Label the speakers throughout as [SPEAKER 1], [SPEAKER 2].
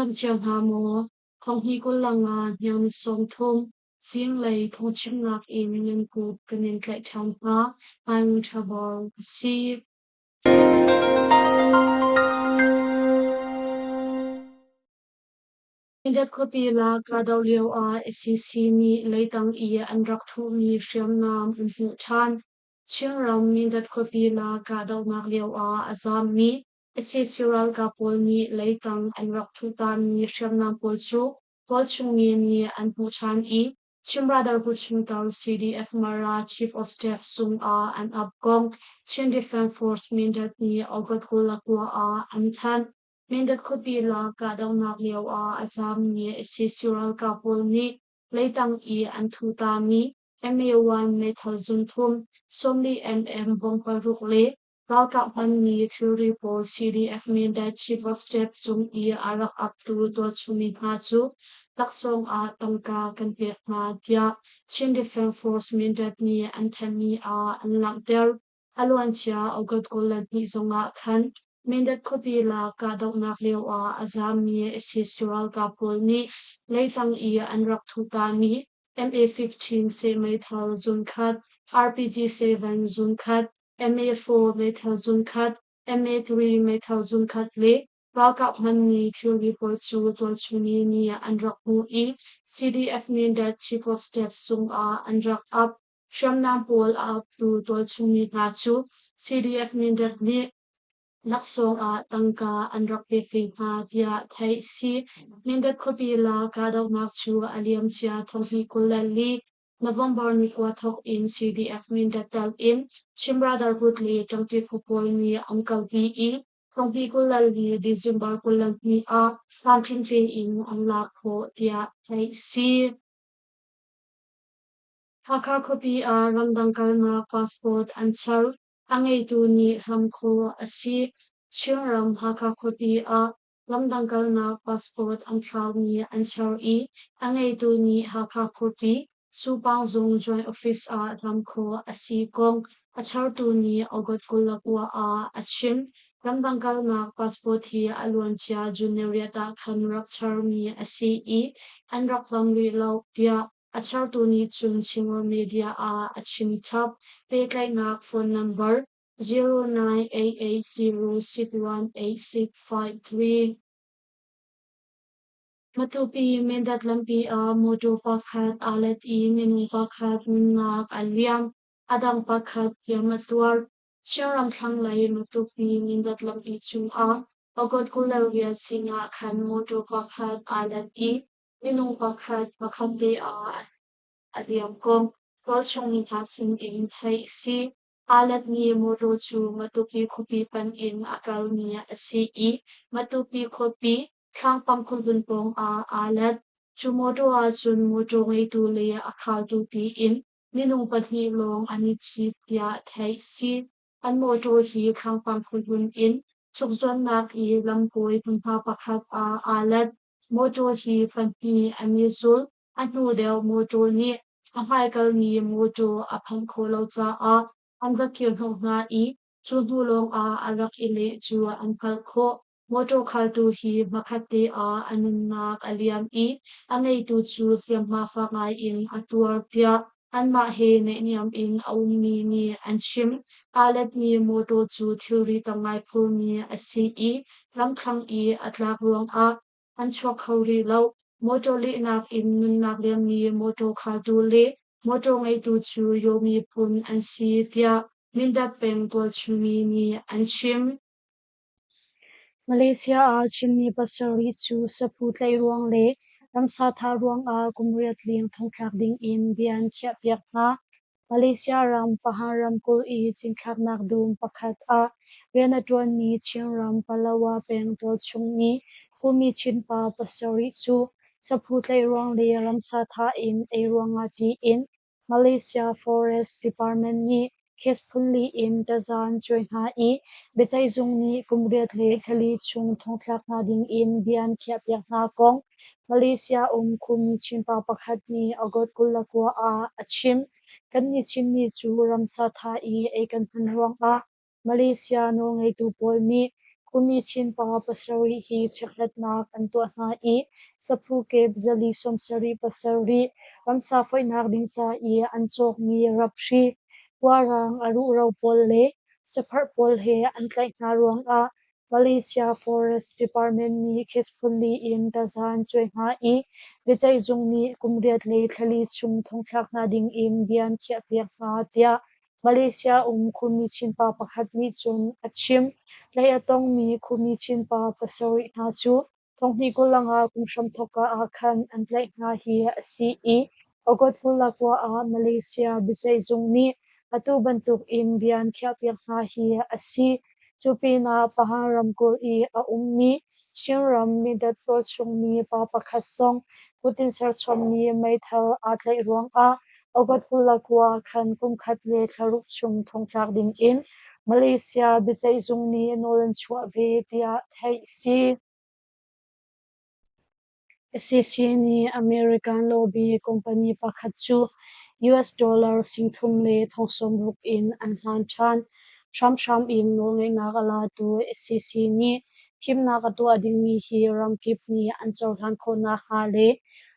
[SPEAKER 1] dam cio hna maw? Thonghnih 25 hniang ni 30 zinglei thawngchimnak in nan kut kan in tlaih ṭhan hna. Hmaingu ṭha bawr ka si. Mindat khuapi lak kahdoh lioah sac nih leitang i an rak thuhmi hriamnam an hmuh ṭhan. Chinram Mindat khuapi lak kahdohnak lioah a zaammi sac ralkap pawl nih leitang an rak thuhtaami hriamnam pawl cu tualchungmi nih an hmuh ṭhan i Chin Brotherhood chungtel CDF Mara Chief of Staff zung ah an ap kong Chin Defense Force Mindat nih August 29 ah an thanh. Mindat khuapi lak kahdohnak lioah a zaammi sac ralkap pawl nih leitang i an thutami MA-1 meithal zunthum, 40 mm bom paruk le ralkap hmanmi thilri pawl CDF Mindat Chief of Staff zung i a rak aptu tualchungmi hna cu laksawng ah tangka kan pek hna tiah Chin Defense Force Mindat nih an thanhmi ah an langhter. A luancia August 22 zongah khan Mindat khuapi lak kahdohnak lioah a zaammi sac ralkap pawl nih leitang i an rak thuhtami MA-15 seh meithal zunkhat, RPG-7 zunkhat, MA-4 meithal zunkhat, MA-3 meithal zunkhat le ralkap hmanmi thilri pawl cu tualchungmi nih an rak hmuh i CDF Mindat Chief of Staff zungah an rak ap. Hriamnam pawl a aptu tualchungmi hna cu CDF Mindat nih laksawng ah tangka an rak pek ve hna tiah theih a si. Mindat khuapi lak kahdohnak cu a liamcia thonghnih 24 November ni kua thawk in CDF Mindat tel in Chin Brotherhood le ṭangṭi phu pawl nih an kalpi i thonghnih 24 December 22 ah tlamtling tein an lak khawh tiah theih a si. Hakha khuapi ah ramdang kalnak passport an char. A ngeitu nih hlam khawh a si. Chinram Hakha khuapi ah ramdang kalnak passport an thlaumi an char i a ngeitu nih Hakha khuapi Supang zung Joint Office ah hlam khawh a si kong a chartu nih August 29 ah a chim. Ramdang kalnak passport hi a luancia June riat ah khan rak charmi a si i an rak hlam rih lo tiah A chertu nih cun Chinrawn media ah a chim chap. Pehtlaihnak phone number 0988061853. Matupi Mindat lampi ah mawṭaw pakhat aa let i minung pakhat nunnak a liam. A dang pakhat hliam a tuar. Chinram thlanglei Matupi Mindat lampi cungah August 28 zing ah khan mawṭaw pakhat aa let i Minung pakhat pakhat te ah a liam kong tualchung mi hna sinin theih a si. Aa letmi mawṭaw cu Matupi khuapi panh in a kalmi a si i Matupi khuapi Thlangpang khuahlun pawng ah aa let. Cu mawṭaw ahcun mawṭaw ngeitu le a khaltu tiin minung pahnih lawng an i cit tiah theih a si. An mawṭaw hi Thlangpang khuahlun in chukzuannak i lamkawi hmunhma pakhat ah aa let. Mawṭaw hi pahnih an i zul. A hnu deuh mawṭaw nih a hmaikalmi mawṭaw a phanh khawh lo caah an va kirhnawh hna i cu hnu lawngah a rak i leh cu an hngalh khawh. Mawṭaw khaltu hi hmakhatte ah a nunnak a liam i a ngeitu cu hliamhma fak ngaiin a tuar tiah anmah he naihniam in a ummi nih an chim. Aa letmi mawṭaw cu thilri tam ngai phurmi a si i lamthlang i a tlak ruangah an chuak kho rih lo. Mawṭaw lehnak in nunnak liammi mawṭaw khaltu le mawṭaw ngeitu cu Yaw miphun an si tiah Mindat peng tualchungmi nih an chim. Malaysia ah Chinmi pasarih cu saphu tlaih ruang le ramsa thah ruangah kum riat leng thongthlak dingin bia an khiahpiak hna. Malaysia ram Pahang ramkulh i cinthlaknak dum pakhat ah rian a ṭuanmi Chinram Palawa peng tualchung mi Khumi Chinpa pasarih cu saphu tlaih ruang le ramsa thah in ei ruangah tiin Malaysia Forest Department nih case phunli in taza an cuai hna i biaceihzung nih kum riat le thlali chung thongthlak hna dingin bia an khiahpiak hna kong Malaysia um Khumi Chinpa pakhat nih August 29 ah a chim. Kannih Chinmi cu ramsa thah i ei kan hman ruangah Malaysia nawlngeitu pawl nih. Khuami Chinpa pasarih hi chekhlatnak an tuah hna i saphu kep 477 ramsa foihnak ding ca i an cawkmi raphri, kuarang a ruhro pawl le sapherh pawl he an tlaih hna ruangah Malaysia Forest Department nih case phunli in taza an cuai hna i biaceihzung nih kum riat le thlali chung thongthlak hna dingin bia an khiahpiak hna, tiah Malaysia um Khumi Chinpa pakhat nih cun a chim. Tlaih a tongmi Khumi Chinpa pasarih hna cu thonghnih 25 kum hramthawk ah khan an tlaih hna hi a si i August 29 ah Malaysia biaceihzung nih atu bantukin bia an khiahpiak hna hi a si. Cu pinah Pahang ramkulh i a ummi Chinram Mindat tualchungmi pa pakhat zong kut in serchommi meithal aa tlaih ruangah August 29 khan kum khat le thla ruk chung thongtlak dingin Malaysia biaceihzung nih nawl an chuah ve tiah theih a si. Sac nih American lobby company pakhat cu US dollar 36,000 in an hlan ṭhan. Hramhram in nawlngeihnak a latu sac nih thimnak a tuah dingmi hi ramkip nih an cohlan khawh nakhnga le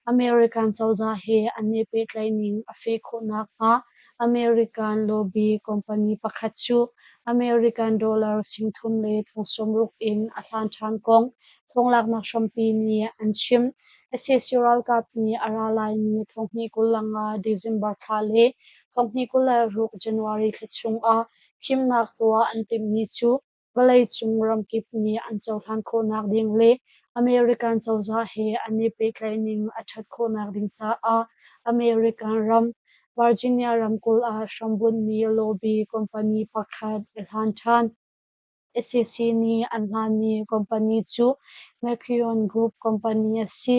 [SPEAKER 1] American cozah he an i pehtlaihning a feh khawh nakhnga American lobby company pakhat cu American dollar 36,000 in a hlan ṭhan kong thawnglaknak hrampi nih an chim. Sac ralkap nih a ra laimi 2025 December thla le 2026 January thla chungah thimnak tuah an timhmi cu vawleicung ramkip nih an cohlan khawhnak ding le American cozah he an i pehtlaihning a ṭhat khawhnak ding caah American ram Virginia ramkulh ah hrambunhmi lobby company pakhat a hlan ṭhan. Sac nih an hlanmi company cu McKeon Group Company a si.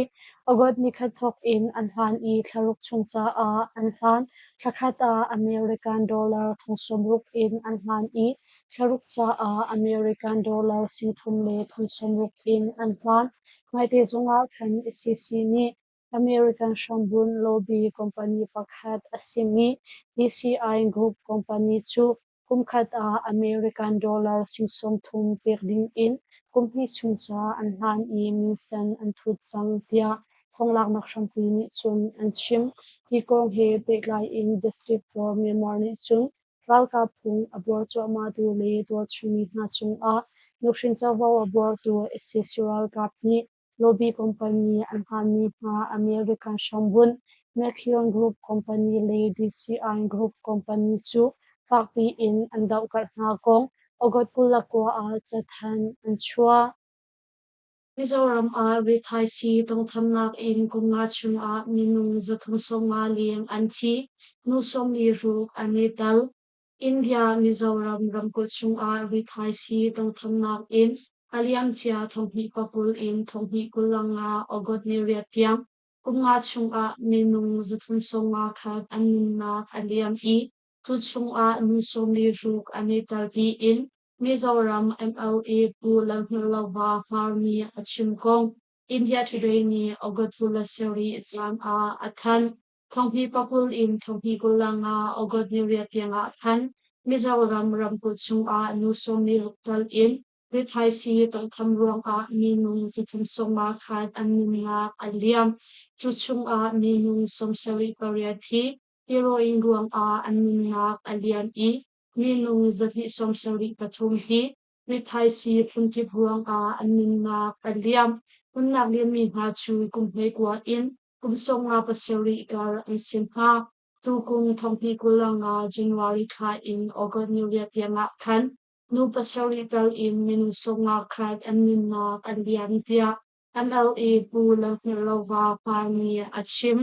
[SPEAKER 1] August nikhat thawk in an hlan i thlaruk chung caah an hlan. Thlakhat ah American dollar 60,000 in an hlan i thlaruk caah American dollar 36,000 in an hlan. Naite zongah khan sac nih American hrambunh lobby company pakhat a simi DCI Group Company cu kumkhat ah American dollar 30,000 pek dingin kum hnih chung ca an hlan i minsen an thut cang tiah thawnglaknak hrampi nih cun an chim. Hi kong he pehtlai in District for Myanmar nih cun ralkap phung a buar cuahmahtu le tualchungmi hna cungah nuhrin covo a buartu sac ralkap nih lobby company an hlanmi hna American hrambunh McKeon Group Company le DCI Group Company cu fakpi in an dohkalh hna kong August 29 ah cathanh an chuah. Mizoram ah rithaisii tawngthamnak in kum nga chungah minung 350 leng an thi, nu 46 an i tel. India Mizoram ramkulh chungah rithaisii tawngthamnak in a liamcia 2020 in 2025 August ni riat tiang kum nga chungah minung 351 an nunnak a liam i cu chungah nu 46 an i tel tiin Mizoram MLA Pu Lalhmilova Hmar nih a chim kong India Today nih August 27 zan ah a thanh. 2020 in 2025 August ni riat tiangah khan Mizoram ramkulh chungah nu 16 tal in rithaisii tawnghtham ruangah minung 351 an nunnak a liam. Cu chungah minung 78 hi heroin ruangah an nunnak a liam i minung 273 hi rithaisii phunkip ruangah an nunnak a liam. Nunnak liammi hna cu kum hleikua in kum 57 kar an si hna. Tukum 2025 January thla in August ni riat tiangah khan nu pasarih tal in minung 51 an nunnak an liam tiah MLA Pu Lalhmilova Hmar nih a chim.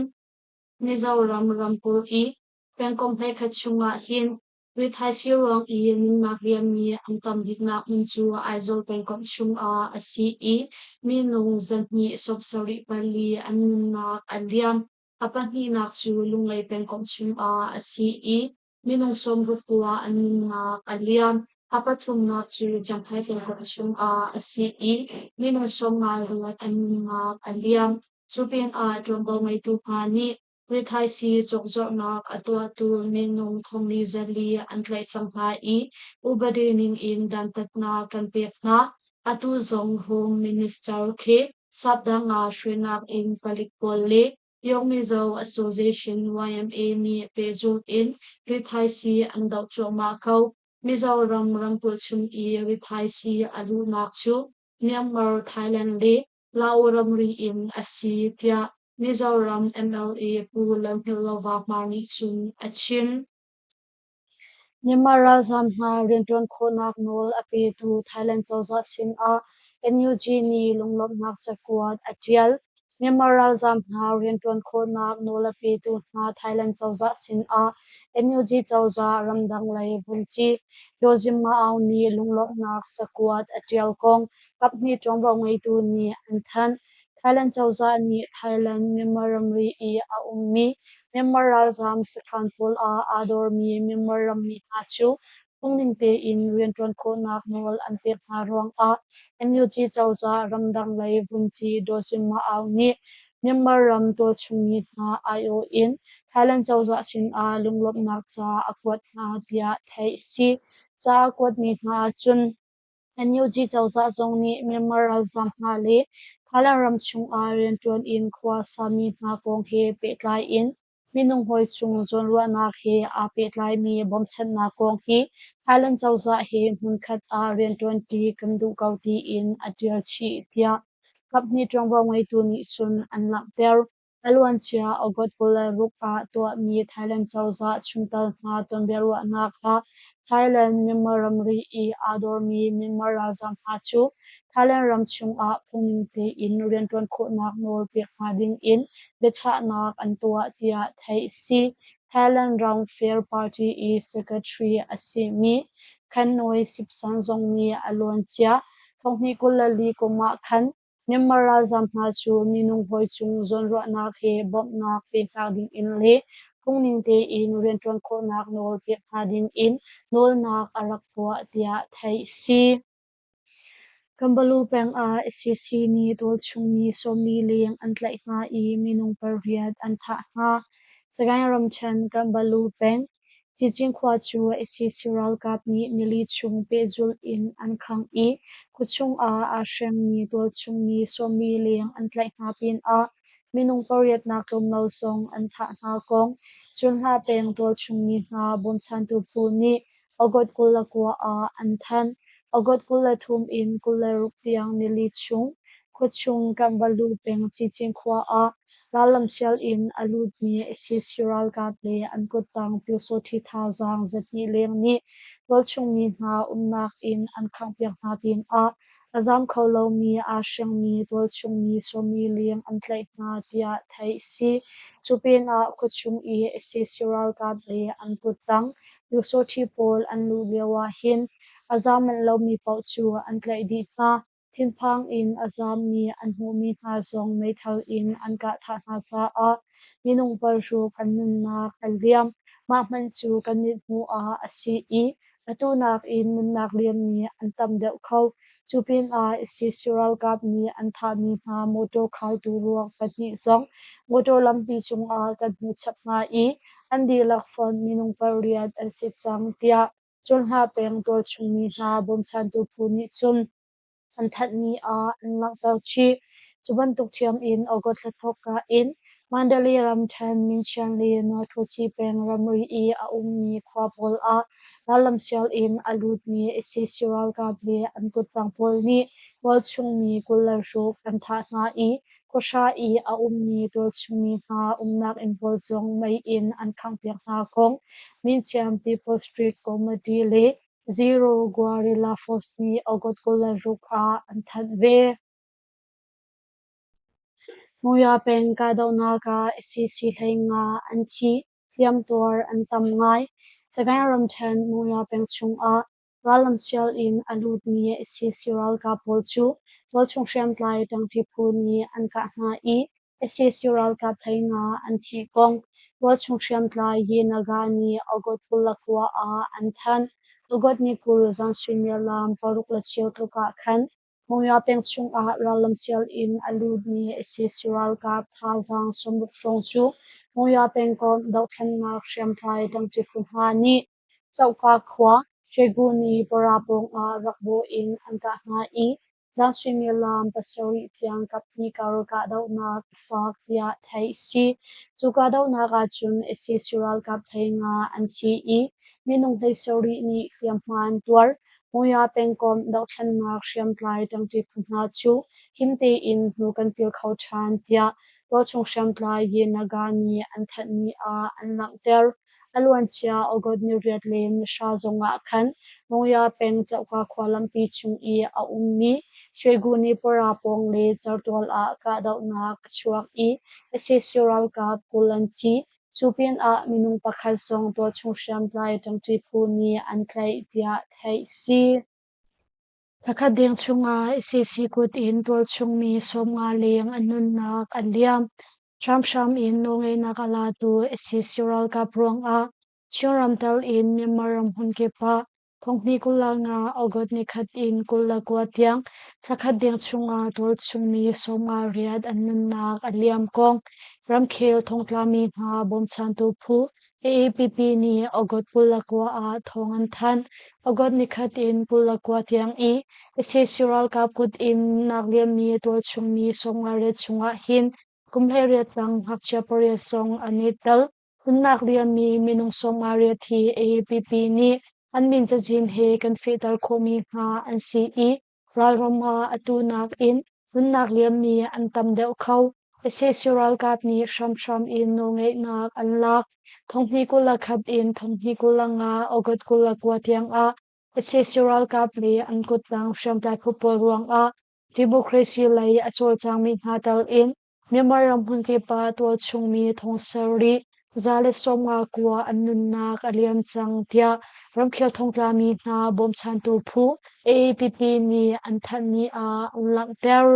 [SPEAKER 1] Mizoram ramkulh i pengkomh hleikhat chungah hin rithaisii ruang i nunnak liammi an tam biknak hmun cu Aizawl pengkomh chungah a si i minung 274 an nunnak an liam. A pahnihnak cu Lunglei pengkomh chungah a si i minung 69 an nunnak a liam. A pathumnak cu Champhai pengkomh chungah a si i minung 58 an nunnak a liam. Cu pinah ṭuanvo ngeitu hna nih rithaisii cawkzuarhnak a tuahtu minung 44 an tlaih cang hna i upadi ningin dantatnak kan pek hna. Atu zong Home Minister khi Sapdang ah hruainak in palik pawl le Young Mizo Association YMA nih pehzulh in rithaisii an doh cuahmah ko. Mizoram ramkulh chung i rithaisii a luhnak cu Myanmar, Thailand le Lao ramri in a si tiah Mizoram MLA Pu Lalhmilova Hmar nih cun a chim. Myanmar ralzaam hna rianṭuan khawhnak nawl a petu Thailand cozah sinah NUG nih lunglawmhnak cakuat a ṭial. Myanmar ralzaam hna rianṭuan khawhnak nawl a petu hna Thailand cozah sinah NUG cozah ramdang lei vunci Daw Zin Ma Aung nih lunglawmhnak cakuat a ṭial kong kaphnih ṭuanvo ngeitu nih an thanh. Thailand cozah nih Thailand-Myanmar ramri i a ummi Myanmar ralzaam sakhan pawl ah aa dormi Myanmar rammi hna cu phungning tein rianṭuan khawhnak nawl an pek hna ruangah NUG cozah ramdang lei vunci Daw Zin Ma Aung nih Myanmar ram tualchungmi hna aiawh in Thailand cozah sinah lunglawmhnak ca a kuat hna tiah theih a si. Ca a kuatmi hna ahcun NUG cozah zong nih Myanmar ralzaam hna le Thailand ram chungah rianṭuan in khua sami hna kong he pehtlai in minung hawi cung zawnruahnak he aa pehtlaimi bawmchanhnak kong hi Thailand cozah he hmunkhat ah rianṭuanṭi kan duh ko tiin a ṭial chih tiah kaphnih ṭuanvo ngeitu nih cun an langhter. A luancia August 26 ah tuahmi Thailand cozah chungtel hna tonbiaruahnak ah Thailand-Myanmar ramri i aa dormi Myanmar ralzaam hna cu Thailand ram chungah phungning tein rianṭuan khawhnak nawl pek hna dingin biachahnak an tuah tiah theih a si. Thailand ram Fair Party i secretary a simi Khanoi Sipsan zong nih a luancia 2024 kum ah khan Myanmar ralzaam hna cu minung hawi cung zawnruahnak he bawmhnak pe hna dingin le phungning tein rianṭuan khawhnak nawl pek hna dingin nawlnak a rak tuah tiah theih a si. Kambalu peng ah sac nih tualchungmi 40 leng an tlaih hna i minung pariat an thah hna. Sagaing ramṭhen Kambalu peng Cicin khua cu sac ralkap nih nili chung pehzulh in an khangh i khuachung ah aa hrengmi tualchung mi 40 leng an tlaih hna pinah minung pariatnak tlawm lo zong an thah hna kong Cunhla peng tualchung mi hna bawmchantu phu nih August 29 ah an thanh. August 23 in 26 tiang nili chung khuachung Kanbalu peng Cicin khua ah rallamsial in a lutmi sac ralkap le an kuttang Pyusawhti thazaang zahnih leng nih tualchung mi hna umnak inn an khanghpiak hna pinah a zaam kho lomi aa hrengmi tualchung mi 40 leng an tlaih hna tiah theih a si. Cu pinah khuachung i sac ralkap le an kuttang Pyusawhti pawl an luh lio ahhin a zaam manh lomi paoh cu an tlaih dih hna. Thinphang in a zaammi an hmuhmi hna zong meithal in an kah thah hna caah minung paruk an nunnak a liam. Mah hmanh cu kan mithmuh ah a si i atu nakin nunnak liammi an tam deuh kho. Cu pinah sac ralkap nih an thahmi hna mawṭaw khaltu ruak pahnih zong mawṭaw lampi cungah kan hmuh chap hna i an dihlak fonh minung pariat an si cang, tiah Cunhla peng tualchungmi hna bawmchantu phu nih cun an thanhmi ah an langhter chih. Cu bantuk ṭhiam in August thla thawkka in Mandalay ramṭhen Minchian le Nawthuci peng ramri i a ummi khua pawl ah rallamsial in a lutmi sac ralkap le an kuttang pawl nih tualchungmi 26 an thah hna i khuahra i a ummi tualchungmi hna umnak inn pawl zong mei in an khanghpiak hna kong Minchiam People's Street Committee le Zero Guerrilla Force nih August 26 ah an thanh ve. Mawya peng kahdohnak ah sac 15 an thi, hliamtuar an tam ngai. Sagaing ramṭhen Mawya peng chungah rallamsial in a lutmi sac ralkap pawl cu tualchung hriamtlai ṭangṭi phu nih an kah hna i sac ralkap 15 an thih kong tualchung hriamtlai Ye-Naga nih August 29 ah an thanh. August ni 20 zan suimilam 6:15 tluk ah khan Monywa peng chungah rallamsial in a lutmi sac ralkap thazaang 60 hrawng cu Monywa pengkomh dohthlennak hriamtlai ṭangṭi phu hna nih Cohka khua Shweguni para pawngah rak bawh in an kah hna i Zan suimilam pasarih tiang kaphnih kar kahdohnak a fak tiah theih a si. Cu kahdohnak ahcun sac ralkap 15 an thi i minung 17 nih hliamhma an tuar. Monywa pengkomh dohthlennak hriamtlai ṭangṭi phu hna cu him tein hnu kan pil kho ṭhan tiah tualchung hriamtlai Ye Naga nih an thanhmi ah an langhter. A luancia August ni riat le ni hra zongah khan Monywa peng Cohka khua lampi chung i a ummi Shweguni pawra pawng le certual ah kahdohnak a chuak i sac ralkap 20 an thi. Cu pinah minung pakhat zong tualchung hriamtlai ṭangṭi phu nih an tlaih tiah theih a si. Thlakhat deng chungah sac kut in tualchung mi 50 leng an nunnak an liam. Hramhram in nawlngeihnak a latu sac ralkap ruangah Chinram tal in Myanmar ram hmunkip ah thonghnih 25 August nikhat in 29 tiang thlakhat deng chungah tualchung mi 58 an nunnak a liam kong ramkhel thongtlami hna bawmchantu phu AAPP nih August 29 ah thawng an thanh. August nikhat in 29 tiang i sac ralkap kut in nak liammi tualchung mi 58 chungah hin kum 18 tang ngakchia pariat zong an i tel. Nunnak liammi minung 58 hi AAPP nih an min cazin he kan fehter khawhmi hna an si i ralram ah atu nakin nunnak liammi an tam deuh kho. Sac ralkap nih hramhram in nawlngeihnak an lak. Thonghnih 21 in thonghnih 25 August 29 tiangah sac ralkap le an kuttang hriamtlai phu pawl ruangah democracy lei a cawlcangmi hna tal in Myanmar ram hmunkip ah tualchungmi thong sarih 159 an nunnak a liam cang tiah ramkhel thongtlami hna bawmchantu phu AAPP nih an thanhmi ah an langhter.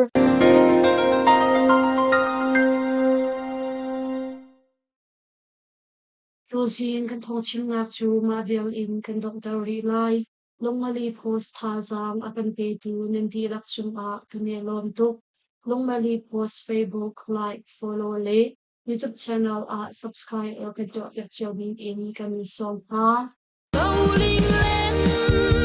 [SPEAKER 1] Tuzing kan thawngchimnak cu mah vial in kan donghter rih lai. Lungmali Post thazaang a kan petu nan dihlak cungah kan i lawm tuk. Lungmali Post Facebook like, follow le YouTube channel ah subscribe or kan tuahpiak cio ding in kan in sawm hna.
[SPEAKER 2] Rolling land.